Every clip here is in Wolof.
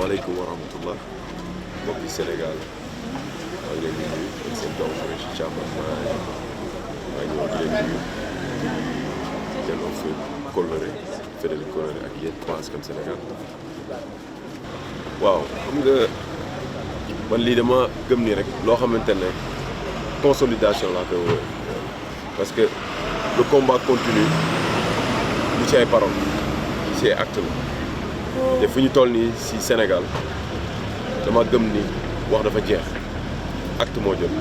asalaamaaleykum wa rahmatullah mbokki Sénégal maa ngi leen di nuyu ak seen doom Fréch Thiam maa ngi ñëw di leen nuyu delloo fi kóllëre fële kóllëre ak yéen waa askan Sénégal. waaw xam nga man lii dama gëm ni rek loo xamante ne consolidation laa koy woowee parce que le combat continue du ci ay paroles ci ay actes la. te fi ñu toll nii si Sénégal dama gëm ni wax dafa jeex acte moo jot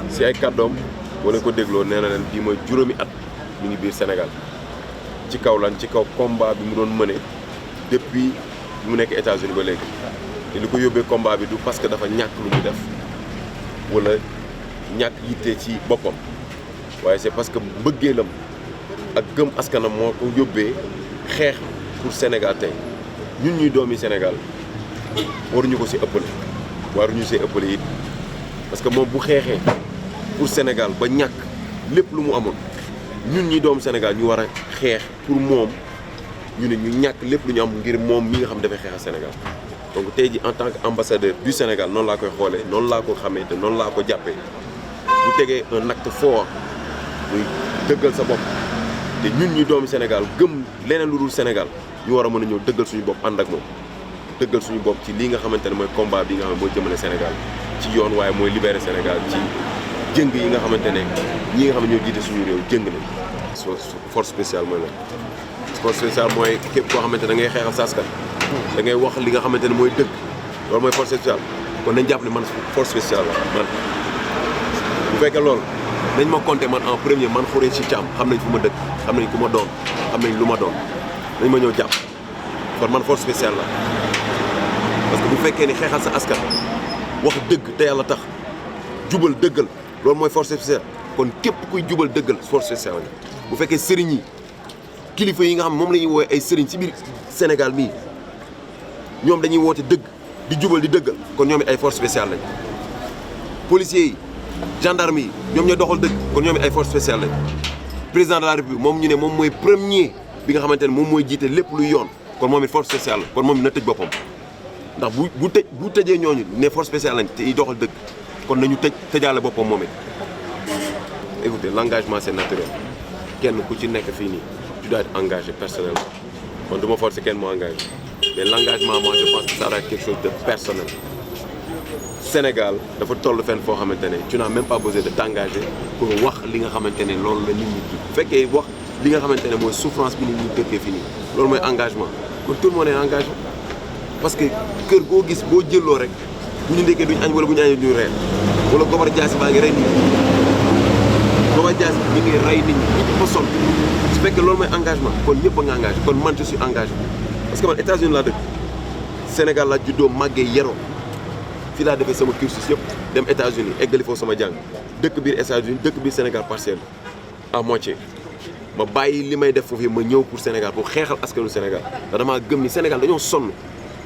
si ay kàddoom boo leen ko dégloo nee na leen bii mooy juróomi at mi ngi biir Sénégal ci kaw lan ci kaw combat bi mu doon mëne depuis bi mu nekk États-Unis ba léegi te li ko yóbbee combat bi du parce que dafa ñàkk lu muy def wala ñàkk yitte ci boppam waaye c'est parce que mbëggeelam ak gëm askanam moo ko yóbbee xeex pour Sénégal tey ñun ñuy doomi Sénégal waruñu ko ci ëppale waruñu see ëppale it parce que moom bu xeexee pour Sénégal ba ñàkk lépp lu mu amoon ñun ñi doomu Sénégal ñu war a xeex pour moom ñu ne ñu ñàkk lépp lu ñu am ngir moom mi nga xam dafay xeexal Sénégal donc tey ji en tant que ambassadeur du Sénégal noonu laa koy xoolee noonu laa ko xamee te noonu laa ko jàppee bu tegee un acte fort muy dëggal sa bopp te ñun ñi doomu Sénégal gëm leneen lu dul Sénégal ñu war a mën a ñëw dëggal suñu bopp ànd ak moom dëggal suñu bopp ci lii nga xamante ne mooy combat bi nga xam ne mooy jëmale Sénégal ci yoon waaye mooy libérer Sénégal ci jëng yi nga xamante ne ñi nga xam ne ñoo jiite suñu réew jëng nañ. force spéciale mooy lan force spéciale mooy képp koo xamante ne da ngay xeexal sa askan da ngay wax li nga xamante ne mooy dëgg loolu mooy force spéciale kon nañ jàpp ne man force spéciale la man bu fekkee loolu nañ ma compter man en premier man Fréch Thiam xam nañ fu ma dëkk xam nañ ku ma doon xam nañ lu ma doon nañ ma ñëw jàpp kon man force spéciale la parce que bu fekkee ni xeexal sa askan wax dëgg te yàlla tax jubal dëggal loolu mooy force spéciale kon képp kuy jubal dëggal force spéciale la bu fekkee sëriñ yi kilifa yi nga xam moom la ñuy woowee ay sëriñ ci biir Sénégal bii ñoom dañuy woote dëgg di jubal di dëggal kon ñoom it ay force spéciale lañ policiers yi gendarme yi ñoom ñooy doxal dëgg kon ñoom it ay force spéciale lañ président de la république moom ñu ne moom mooy premier bi nga xamante ne moom mooy jiite lépp luy yoon kon moom it force spéciale la kon moom it na tëj boppam ndax bu tëjee ñooñu ne force spéciale lañ te i doxal dëgg kon nañu tëjaale boppam moom it. écoutez l'engagement c'est naturel kenn ku ci nekk fii nii tu dois être engagé personnellement kon du ma forcer kenn mu engagé mais l'engagement moi je pense que ça doit être quelque chose de personnel. Sénégal dafa toll fenn foo xamante ne tu n'as même pas besoin de t'engager pour wax li nga xamante ne loolu la nit ñi bu fekkee wax li nga xamante ne mooy souffrance bi nit ñi dëkkee fii nii loolu mooy engagement kon tout le monde est engagé parce que kër goo gis boo jëloo rek bu ñu ndekkee duñ añ wala bu ñu añee duñ reer wala gobar jaasi baa ngi rey nit ñi gobar jaasi bi ngi rey nit ñi ñi fa sonn su fekkee loolu mooy engagement kon ñëpp a nga engagé kon man je suis engagé parce que man États-Unis laa dëkk Sénégal laa juddoo màggee yeroo fii laa defee sama cursus yëpp dem États-Unis eggali foofu sama jàng dëkk biir États-Unis dëkk biir Sénégal partiel à moitié ma bàyyi li may def foofu ma ñëw pour Sénégal pour xeexal askanu Sénégal ndax damaa gëm ni Sénégal dañoo sonn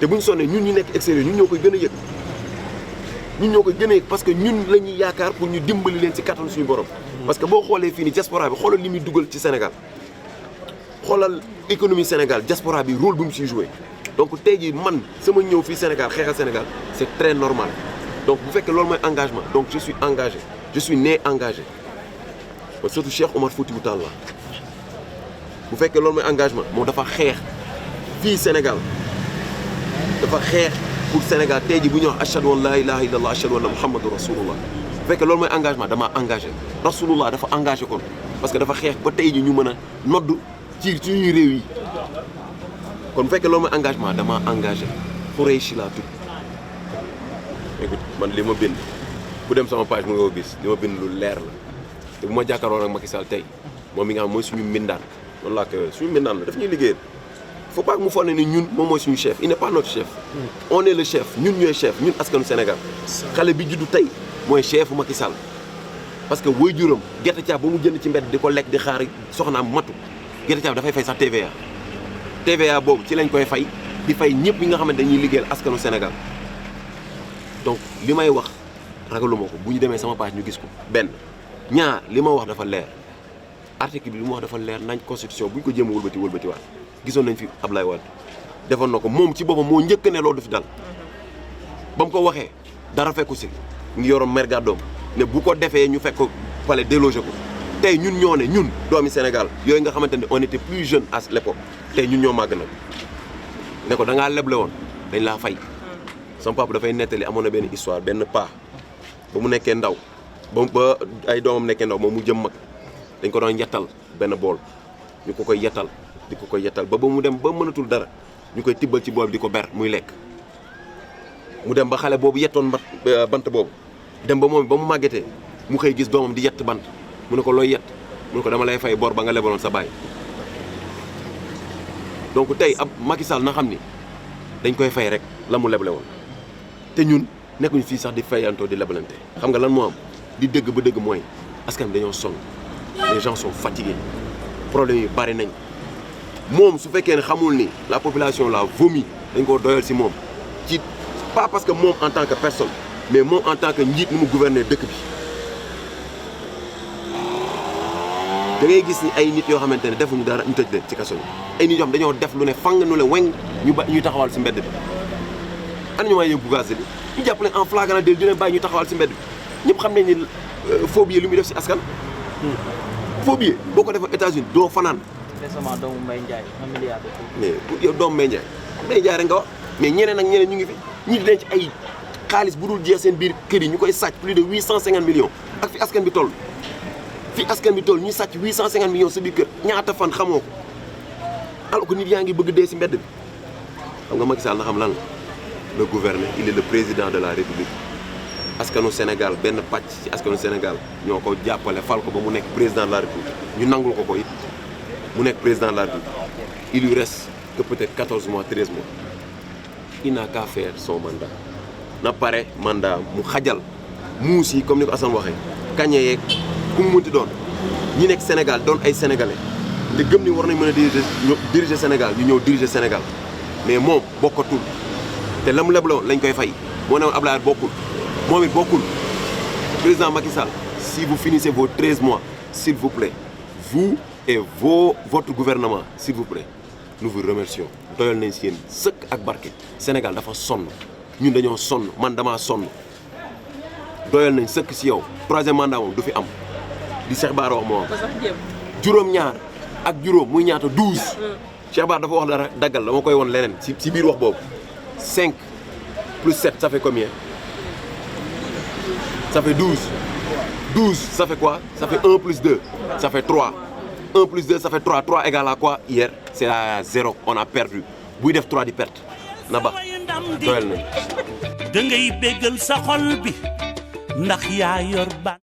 te bu ñu sonnee ñun ñu nekk extérieur ñun ñoo koy gën a yëg ñun ñoo koy gën a yëg parce que ñun la ñuy yaakaar pour ñu dimbali leen ci kattan suñu borom. parce que boo xoolee fii ni diaspora bi xoolal li muy dugal ci Sénégal xoolal économie Sénégal diaspora bi rôle bu mu ciy joué. donc tey jii man sama ñëw fii Sénégal xeexal Sénégal c'est très normal donc bu fekkee loolu mooy engagement donc je suis engagé je suis né engagé ba surtout Cheikh Omar Foutiyou Tall la bu fekkee loolu mooy engagement moom dafa xeex fii Sénégal dafa xeex pour Sénégal tey jii bu ñuy wax ashhadu an la ilaha illallah ashhadu anna muhammadu rasulullah bu fekkee loolu mooy engagement damaa engagé rasulullah dafa engagé kon parce que dafa xeex ba tey jii ñu mën a nodd ci suñuy réew yi. kon bu fekkee loolu mooy engagement dama engagé Fréch laa tudd écoute man li ma bind ku dem sama page mu nga ko gis li ma bind lu leer la te bu ma jàkkaarloo ak Macky Sall tey moom mi nga xam mooy suñu mbindaan loolu laa koy suñu mbindaan la daf ñuy liggéeyal faut pas que mu foog ne ni ñun moom mooy suñu chef il n'est pas notre chef on est le chef ñun ñooy chef ñun askanu Sénégal xale bi juddu tey mooy chefu Macky Sall parce que waajuram gerte caaf ba mu jënd ci mbedd di ko lekk di xaar soxnaam matu gerte caaf dafay fay sax TVA TVA boobu ci lañ koy fay di fay ñëpp yi nga xamante dañuy liggéeyal askanu Sénégal donc li may wax ragaluma ko bu ñu demee sama page ñu gis ko benn ñaar li ma wax dafa leer article bi li ma wax dafa leer nañ constitution bu ñu ko jéem a wëlbati waat gisoon nañ fi Ablaye Wade defoon na ko moom ci boppam moo njëkk ne loolu du fi dal ba mu ko waxee dara fekku si ngi yoroon mer gàddoom ne bu ko defee ñu fekk ko fallait déloger ko tey ñun ñoo ne ñun doomi Sénégal yooyu nga xamante ne on était plus jeune à l'époque tey ñun ñoo màgg nag ne ko da ngaa leble woon dañ laa fay sama papa dafay nettali amoon na benn histoire benn paa ba mu nekkee ndaw ba ay doomam nekkee ndaw moom mu jëm mag dañ ko doon yettal benn bool ñu ko koy yettal di ko koy yettal ba mu dem ba mënatul dara ñu koy tibbal ci bool di ko ber muy lekk mu dem ba xale boobu yettoon bant boobu dem ba moom ba mu màggetee mu xëy gis doomam di yett bant mu ne ko looy yett mu ne ko dama lay fay bor ba nga lebaloon sa baay donc tey ab Macky Sall na xam ni dañ koy fay rek la mu leble woon te ñun nekkuñu fii sax di fayantoo di lebalante xam nga lan moo am di dëgg ba dëgg mooy askan bi dañoo sonn les gens sont fatigués problème yi bari nañ moom su fekkee ne xamul ni la population la vomit dañ koo doyal si moom ci pas parce que moom en tant que personne mais moom en tant que njiit ni mu gouverner dëkk bi da ngay gis ni ay nit yoo xamante ne defuñu dara ñu tëj leen ci kaso yi ay nit yoo xam dañoo def lu ne fang nu leen weng ñuy taxawal si mbedd bi ana ñu may yëngu gaz bi ñu jàpp leen en flagrant délit di leen bàyyi ñu taxawal si mbedd bi ñëpp xam nañ ni faux billet lu muy def si askan faux billet boo ko defoon États-Unis doo fanaan récemment doomu Mbaye Ndiaye 1 milliard de mais pour yow doomu Mbaye Ndiaye rek nga wax mais ñeneen ak ñeneen ñu ngi fi ñi di denc ay xaalis bu dul jeex seen biir kër yi ñu koy sàcc plus de 850 millions ak fi askan bi toll ñu sàcc 850 millions sa biir kër ñaata fan xamoo ko alors que nit yaa ngi bëgg dee si mbedd bi xam nga Macky Sall na xam lan la le gouverner il est le président de la République askanu Sénégal benn pàcc ci askanu Sénégal ñoo ko jàppale fal ko ba mu nekk président de la République ñu nangul ko ko it mu nekk président de la République il lui reste que peut-être 14 mois 13 mois il n'a qu'à faire son mandat na pare mandat mu xajal muus yi comme ni ko Assane waxee kañe yeeg ku mu mënti doon ñi nekk Sénégal doon ay sénégalais te gëm ni war nañ mën a diriger Sénégal ñu ñëw diriger Sénégal mais moom bokkatul te la mu lebloon lañ koy fay moo ne woon Abdoulaye bokkul moom it bokkul président Macky Sall si vous finissez vos 13 mois s'il vous plaît vous et votre gouvernement s'il vous plaît nous vous remercions doyal nañ si yéen sëkk ak barke Sénégal dafa sonn ñun dañoo sonn man damaa sonn doyal nañ sëkk si yow 3e mandat moom du fi am di Cheikh Bara wax moo am juróom-ñaar ak juróom muy ñaata 12 Cheikh Bara dafa wax dara daggal dama koy won leneen si biir wax boobu 5 plus 7 ça fait combien ça fait 12 12 ça fait quoi ça fait 1 plus 2 ça fait 3 1 plus 2 ça fait 3 3 égale à quoi hier c'est à 0 on a perdu buy def 3 di perte na ba doyal nañ da ngay béggal sa xol bi ndax yaa yor ba